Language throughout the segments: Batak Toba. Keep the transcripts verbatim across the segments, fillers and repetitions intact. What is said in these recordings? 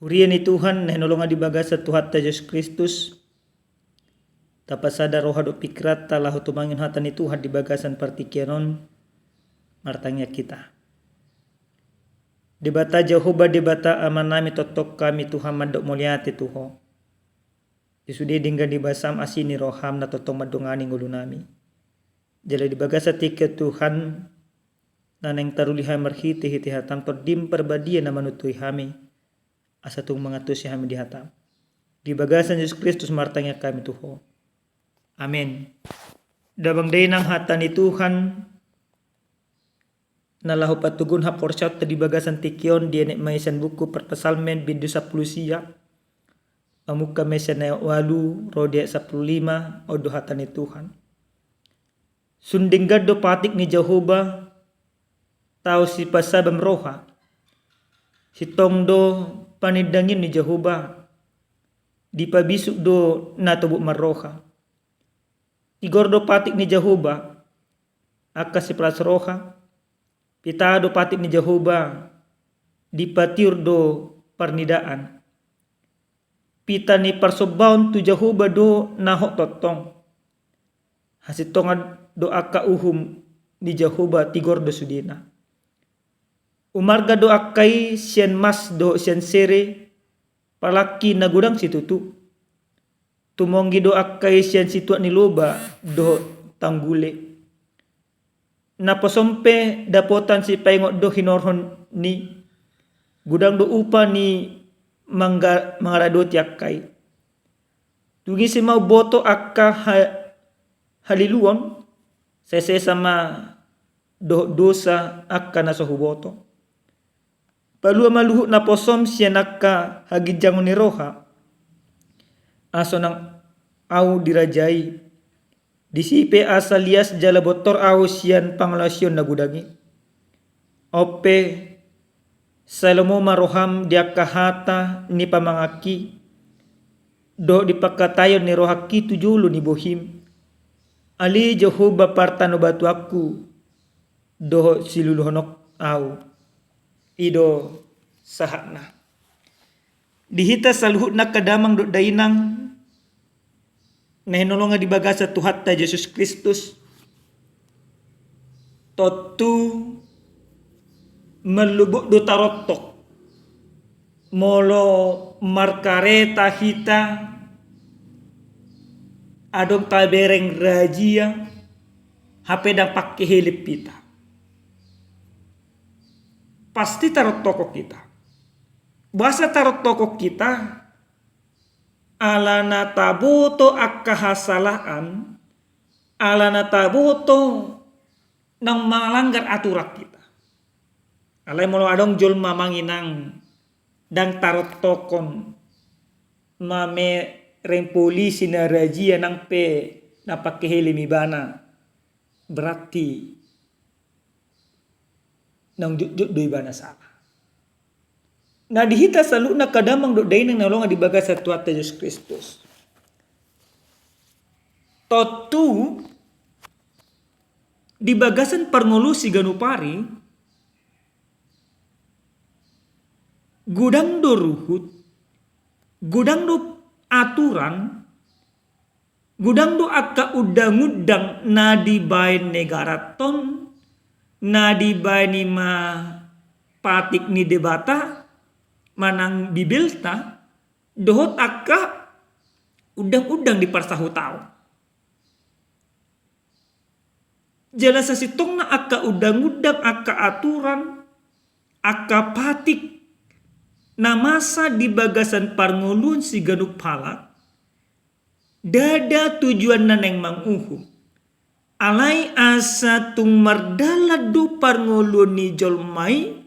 Huria ni Tuhan na hinaholongan di bagasan Tuhanta Jesus Kristus, tapasada roha dohot pingkiranta laho tumangion hata ni Tuhan di bagasan partingkian on. Martangiang hita. Debata Jahowa, Debata Amanami, tongtong hami Tuhan mandok mauliate tu Ho. Di sude denggan ni basam, asi ni roham na tongtong mandongani ngolunami. Jala di bagasan tingki on Tuhan, na naeng taruli hami marhitehite hatam, Tondim Parbadia na manuntuhi hami, asa tung mangantusi hami di hatam. Di bagasan Jesus Kristus martangiang hami tu Ho. Amen. Damang dainang, hata ni Tuhan na laho patoguhon haporseaonta di bagasan tingki on dienet ma i sian buku Parpsalmen bindu sampulu sia, mamungka ma i sian ayat ualu ro di ayat sampulu lima. On do hata ni Tuhan. Sun denggan do patik ni Jahowa, tao sipasabam roha. Sintong do panindangion ni Jahowa, dipabisuk do na tobuk marroha. Tigor do patik ni Jahowa, angka sipalas roha. Pita do patik ni Jahowa, dipatiur do parnidaan. Pita ni parsombaon tu Jahowa do na hot tongtong. Hasintongan do angka uhum ni Jahowa, tigor do sudena. Umarga do angka i sian mas dohot sian sere, palangki na godang situtu. Tumonggi do angka i sian situak ni loba dohot tanggule. Naposom pe dapotan sipaingot do hinorhon ni, godang do upa ni mangga-, mangaradoti angka i. Dung i ise ma umboto angka ha-, haliluon, sesesa ma dohot dosa angka na so huboto. Palua ma luhut naposom sian angka haginjangon ni roha, asa unang ahu dirajai. Disi pe asa lias jala bontor ahu sian pangalaosion na godang i. On pe, sai lomo ma roham di angka hata ni pamanganki, dohot di pangkataion ni rohangki tu jolo ni bohim. Ale Jahowa partanobatuanku, dohot siluluhononku ahu. I do sahatna. Di hita saluhutna angka damang dohot dainang na hinaholongan di bagasan Tuhanta Jesus Kristus, tontu marlobot do tarontok molo markareta hita, adong tabereng razia, hape ndang pangkehelep hita. Pasti tarontokhon hita. Boasa tarontokhon hita? Alana taboto angka hasalaan, alana taboto naung mangalanggar aturan hita. Alai molo adong jolma manginang ndang tarontokhon, mamereng polisi na razia nang pe ndang pangkehelep ibana, berarti naung jotjot do ibana sala. Na di hita saluhutna angka damang dohot dainang na hinaholongan di bagasan Tuhanta Jesus Kristus, tontu di bagasan parngoluon siganup ari, godang do ruhut, godang do aturan, godang do angka undang-undang na dibaen negaranta on, na dibaen i ma patik ni Debata manang Bibelta, dohot angka undang-undang di parsahutaon. Jala sasintongna angka undang-undang, angka aturan, angka patik na masa di bagasan parngoluon siganup halak, ndada tujuanna naeng manguhum. Alai asa tung mardalan do parngoluon ni jolma i,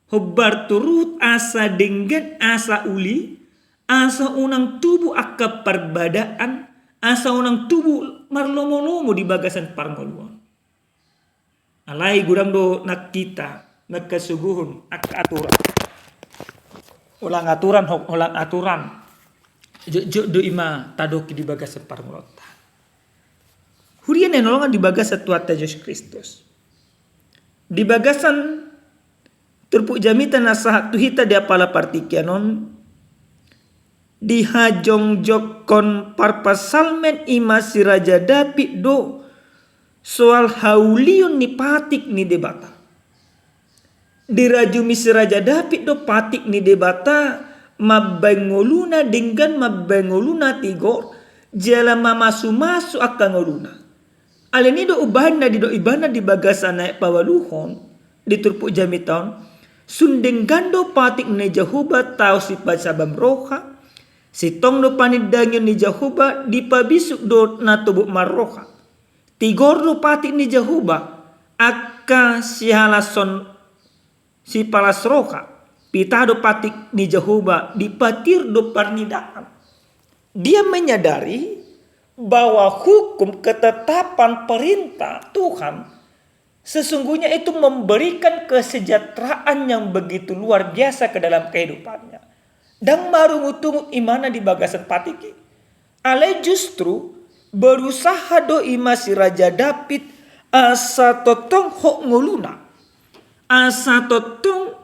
hombar tu ruhut asa denggan, asa uli, asa unang tubu angka parbadaan, asa unang tubu marlomo-lomo di bagasan parngoluon. Alai godang do nang hita mangkasuguhon angka aturan. Holan aturan, ho-, holan aturan. Jotjot do i ma tadok di bagasan parngoluonta. Huria na hinaholongan di bagasan Tuhanta Jesus Kristus. Di bagasan turpuk jamita na sahat tu hita di apala partingkian on, Dihajongjonghon parpsalmen i ma si Raja Daud do soal haulion ni patik ni Debata. Dirajumi si Raja Daud do patik ni Debata mambaen ngoluna denggan mambaen ngoluna tigor jala mamasumasu angka ngoluna. Alani i do umbahen na didok ibana di bagasan ayat paualuhon di turpuk jamita on, sun denggan do patik ni Jahowa tao sipasabam roha, sintong do panindangion ni Jahowa dipabisuk do na tobuk marroha. Tigor do patik ni Jahowa angka sihalashon sipalas roha, pita do patik ni Jahowa dipatiur do parnidaan. Dia menyadari bahwa hukum ketetapan perintah Tuhan sesungguhnya itu memberikan kesejahteraan yang begitu luar biasa ke dalam kehidupannya. Ndang marungutungut ibana di bagasan patik i. Alai justru berusaha do i ma si Raja Daud asa tongtong hot ngoluna. Asa tongtong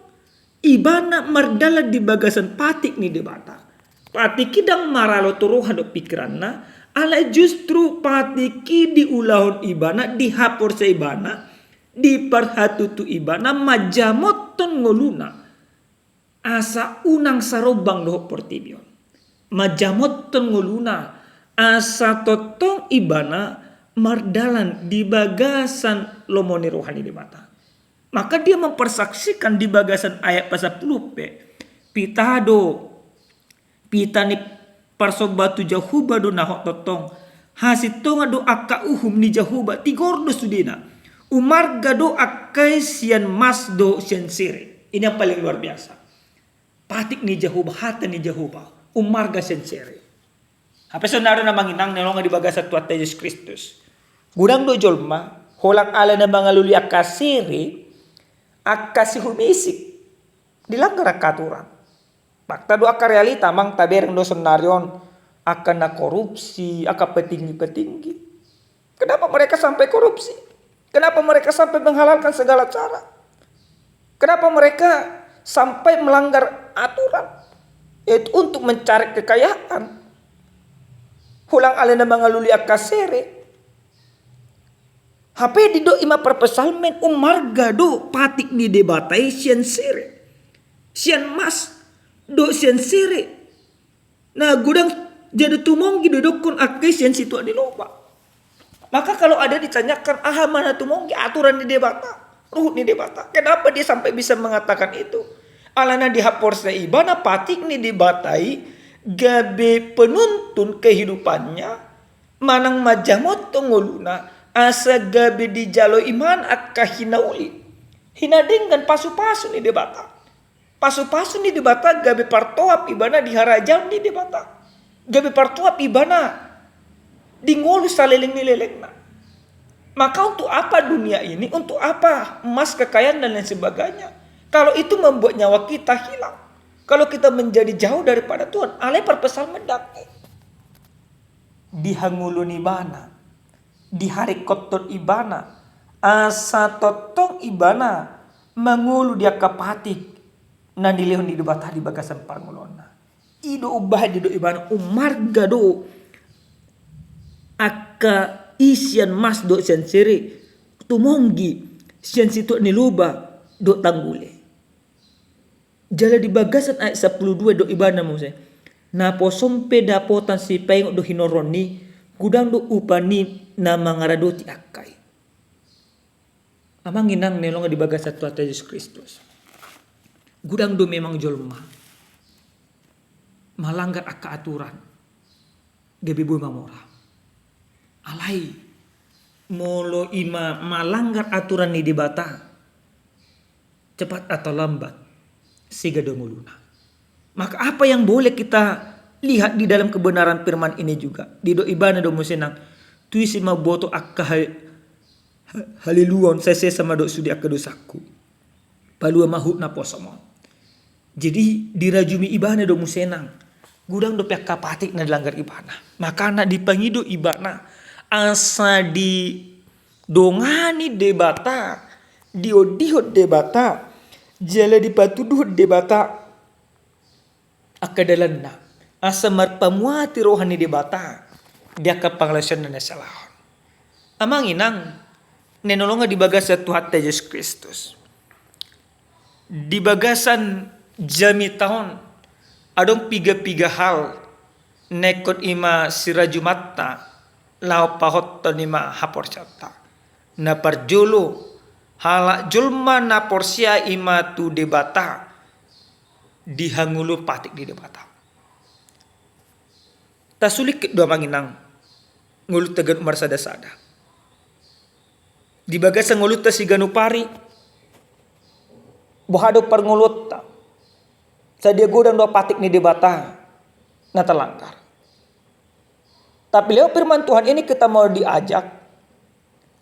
ibana mardalan di bagasan patik ni Debata. Patik i ndang maralo tu roha dohot pikiranna, alai justru patik i diulahon ibana, dihaporseai ibana, diparhatutu ibana manjamothon ngoluna. Asa unang sarombang dohot portibi on. Manjamothon ngoluna asa tongtong ibana mardalan di bagasan lomo ni roha ni Debata. Maka dia mempersaksikan di bagasan ayat pasampulu pe, pita do, pita ni parsomba tu Jahowa do na hot tongtong. Hasintongan do angka uhum ni Jahowa, tigor do sudena. Umarga do angka i sian mas dohot sian sere. Ini yang paling luar biasa. Patik ni Jahowa, hata ni Jahowa, umarga sian sere. Hape sonari na amang inang na hinaholongan di bagasan Tuhanta Jesus Kristus. Godang do jolma, holan ala na mangalului angka sere, angka sihum isik, dilanggar angka aturan. Fakta do angka realita, amang, tabereng do sonari on, angka na korupsi, angka petinggi-petinggi. Kenapa mereka sampai korupsi? Kenapa mereka sampai menghalalkan segala cara? Kenapa mereka sampai melanggar aturan? Yaitu untuk mencari kekayaan. Holan ala na mangalului angka sere. Hape didok i ma parpsalmen, umarga do patik ni Debata i sian sere. Sian mas dohot sian sere. Na godang, jadi tumonggi do didokkon angka i sian situak ni loba. Maka kalau ada ditanyakan, aha ma na tumonggi, aturan ni Debata, ruhut ni Debata. Kenapa dia sampai bisa mengatakan itu? Alana dihaporseai ibana patik ni Debata i gabe penuntun kehidupannya, manang manjamothon ngoluna, asa gabe dijalo ibana angka hinauli, hinadenggan, pasupasu ni Debata. Pasupasu ni Debata gabe partoap ibana di harajaon ni Debata. Gabe partoap ibana di ngolu saleleng ni lelengna. Maka untuk apa dunia ini? Untuk apa emas, kekayaan, dan lain sebagainya? Kalau itu membuat nyawa kita hilang. Kalau kita menjadi jauh daripada Tuhan, alai parpsalmen ndang i. Dihangoluhon ibana, diharingkothon ibana, asa tongtong ibana mangolu di angka patik na nilehon ni Debata di bagasan parngoluonna. I do umbahen didok ibana umarga do angka i sian mas dohot sian sere, tumonggi sian situak ni loba dohot tanggule. Jala di bagasan ayat sampulu dua didok ibana muse, naposom pe dapotan sipaingot do hinorhon ni, godang do upa ni na mangaradoti angka i. Amang inang na hinaholongan di bagasan Tuhanta Jesus Kristus. Godang do memang jolma malanggar angka aturan gabe boi mamora. Alai molo i ma malanggar aturan ni Debata, cepat atau lambat sega do ngoluna. Maka apa yang boleh kita lihat di dalam kebenaran firman ini juga? Didok ibana do muse nang, tusi ma huboto angka ha-, ha-, haliluon, sai sesa ma dohot sude angka dosangku. Palua ma huhut naposom on. Jadi dirajumi ibana do muse nang, godang dope angka patik na dilanggar ibana. Makana dipangido ibana asa didongani Debata, diondihon Debata, jala dipatuduhon Debata angka dalanna. Asa marpamuati roha ni Debata di angka pangalaosion na nisalahon. Amang inang, na hinaholongan di bagasan Tuhanta Jesus Kristus. Di bagasan jamita on, adong piga-piga hal na ingkon i ma sirajumanta laho pahothon i ma haporseaonta. Na parjolo, halak jolma na porsea i ma tu Debata di hangoluhon patik ni Debata. Tasulingkit do amang inang ngolunta ganup marsada-sada. Di bagasan ngolunta siganup ari, boha do parngoluonta? Sadia godang do patik ni Debata na talanggar? Tapi lewat firman Tuhan ini kita mau diajak,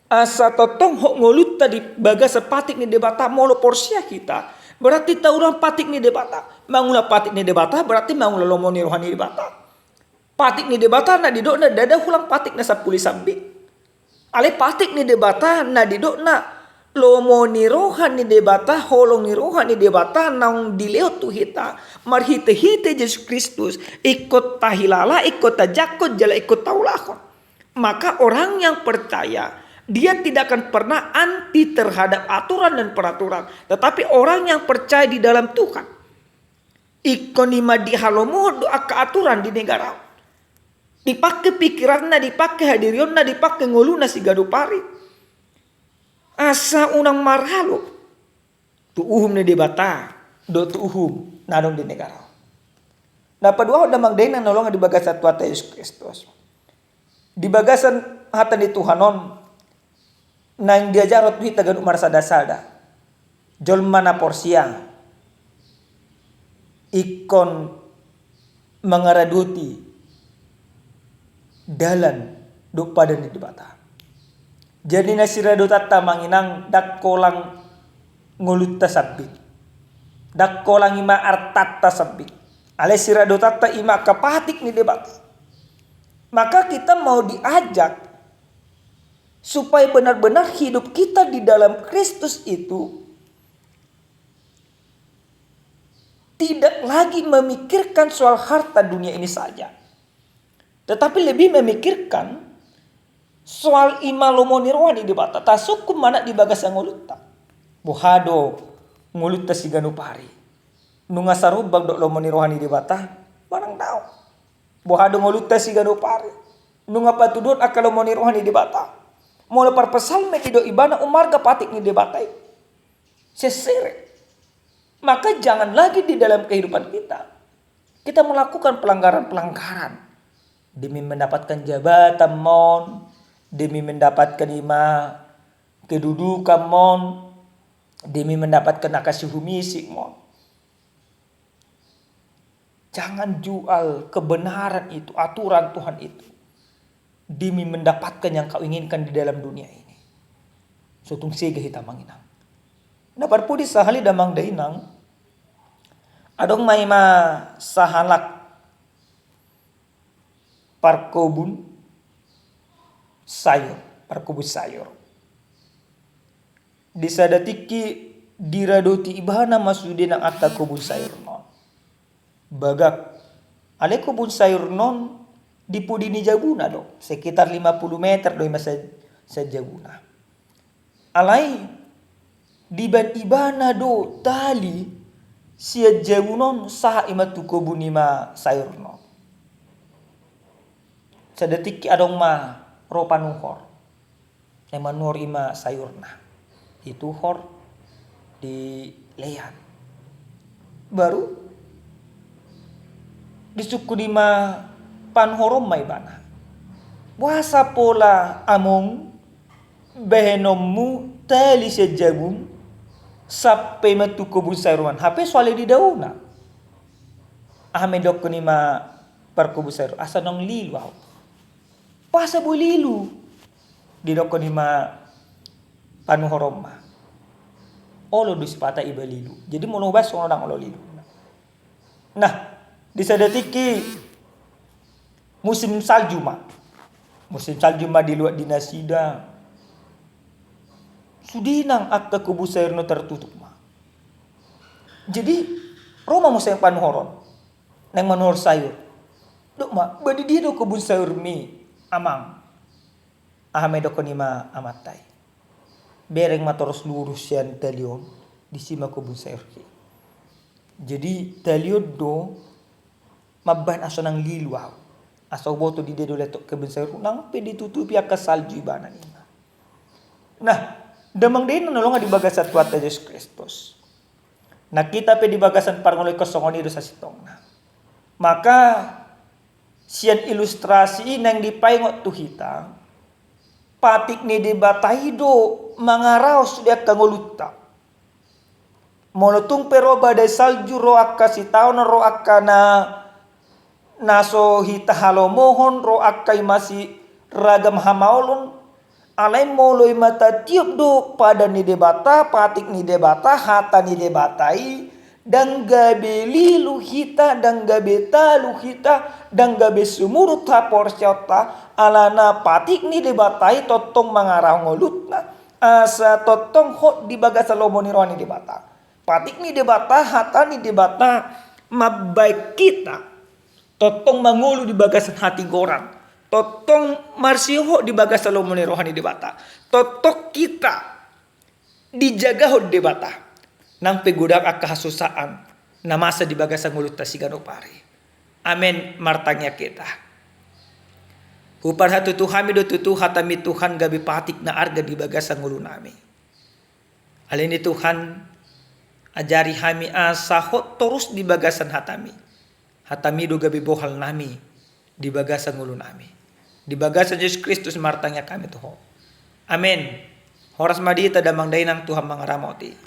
asa tongtong hot ngolunta di bagasan patik ni Debata. Molo porsea hita, berarti taulahon patik ni Debata. Mangulah patik ni Debata berarti mangulah lomo ni roha ni Debata. Patik ni Debata na didokna ndada holan patik na sampulu sambing. Alai patik ni Debata na didokna lomo ni roha ni Debata, holong ni roha ni Debata naung dilehon tu hita marhite-hite Jesus Kristus, ingkon tahilala, ingkon tajangkon jala ingkon taulahon. Maka orang yang percaya, dia tidak akan pernah anti terhadap aturan dan peraturan. Tetapi orang yang percaya di dalam Tuhan, ingkon i ma dihalomohon do angka aturan di negara on. Dipake pikiranna, dipake hadirionna, dipake ngoluna siganup ari. Asa unang maralo tu uhum ni Debata dohot tu uhum na adong di negara on. Na paduahon damang dainang na hinaholongan di bagasan Tuhanta Jesus Kristus. Di bagasan hata ni Tuhan on, naeng diajarhon tu hita ganup marsada-sada. Jolma na porsea ingkon mangaradoti dalan dohot padan ni Debata. Jadi na siradotanta amang inang, ndang holan ngolunta sambing, ndang holan i ma artanta sambing. Alai siradotanta i ma angka patik ni Debata. Maka kita mau diajak supaya benar-benar hidup kita di dalam Kristus itu tidak lagi memikirkan soal harta dunia ini saja, tetapi lebih memikirkan soal i ma lomo ni roha ni Debata. Tasungkun ma nang di bagasan ngolunta. Boha do ngolunta siganup ari? Nunga sarumbang dohot lomo ni roha ni Debata manang daong? Boha do ngolunta siganup ari? Nunga patuduhon angka lomo ni roha ni Debata? Molo parpsalmen didok ibana ummarga patik ni Debata i, sesere. Maka jangan lagi di dalam kehidupan kita, kita melakukan pelanggaran-pelanggaran demi mendapatkan jabatan ma on, demi mendapatkan i ma kedudukan ma on, demi mendapatkan angka sihumisi ma on. Jangan jual kebenaran itu, aturan Tuhan itu, demi mendapatkan yang kau inginkan di dalam dunia ini. So tung sega hita amang inang. Na parpudi sahali damang dainang, adong ma i ma sahalak parkobun sayur, parkobun sayur. Di sada tingki diradoti ibana ma sude nang angka kobun sayurna on. Bagak. Alai kobun sayurna on di pudi ni jabuna do, sekitar lima puluh meter do i ma sian, sian jabuna. Alai dibaen ibana do tali sian jabuna on sahat i ma tu kobun i ma sayurna on. Sada tingki adong ma ro panuhor. Naeng manuhor i ma sayurna, dituhor, dilean. Baru disungkun i ma panuhor on ma ibana, boasa pola among bahenonmu tali sian jabum sampe ma tu kobun sayur on, hape so ale didaona? Aha ma didokkon i ma parkobun sayur, asa naung lilu ahu. Boasa boi lilu? Didokkon i ma panuhor on ma, olo do sipata iba lilu. Jadi molo hubaen songon on ndang olo lilu. Nah, di sada tingki musim salju ma. Musim salju ma di luat di nasida. Sude nang angka kobun sayurna on tartutup ma. Jadi ro ma muse panuhor on naeng manuhor sayur. Dok ma, ba di dia do kebun sayurmi, Amang? Aha ma didokkon i ma amanta i? Bereng ma torus lurus sian tali on, disi ma kebun sayurhi. Jadi tali on do mambahen aso nang lilu ahu. Aso huboto di dia do letok kebun sayur, nang pe ditutupi angka salju ibana ninna. Nah, damang dainang na hinaholongan di bagasan Tuhanta Jesus Kristus, na hita pe di bagasan parngoluon songon i do sasintongna. Maka sian ilustrasi i naeng dipaingot tu hita, patik ni Debata i do mangarahon sude angka ngolunta. Molo tung pe ro badai salju, ro angka sitaonon, ro angka na, na so hita halomohon, ro angka i masiragam hamaolon, alai molo i ma tatiop do padan ni Debata, patik ni Debata, hata ni Debata i, ndang gabe lilu hita, ndang gabe talu hita, ndang gabe sumurut haporseaonta, alana patik ni Debata i tongtong mangarahon ngolunta, asa tongtong hot di bagasan lomo ni roha ni Debata. Patik ni Debata, hata ni Debata mambahen hita tongtong mangolu di bagasan hatigoran, tongtong marsihohot di bagasan lomo ni roha ni Debata, tongtong hita dijagahon Debata, nang pe godang angka hasusaan na masa di bagasan ngolunta siganup ari. Amen. Martangiang hita. Huparhatutu hami do tutu hataMi Tuhan gabe patik na arga di bagasan ngolunami. Alani i Tuhan, ajari hami asa hot torus di bagasan hataMi. HataMi do gabe bohalnami di bagasan ngolunami. Di bagasan Jesus Kristus martangiang hami tu Ho. Amen. Horas ma di hita damang dainang, Tuhan mangaramoti.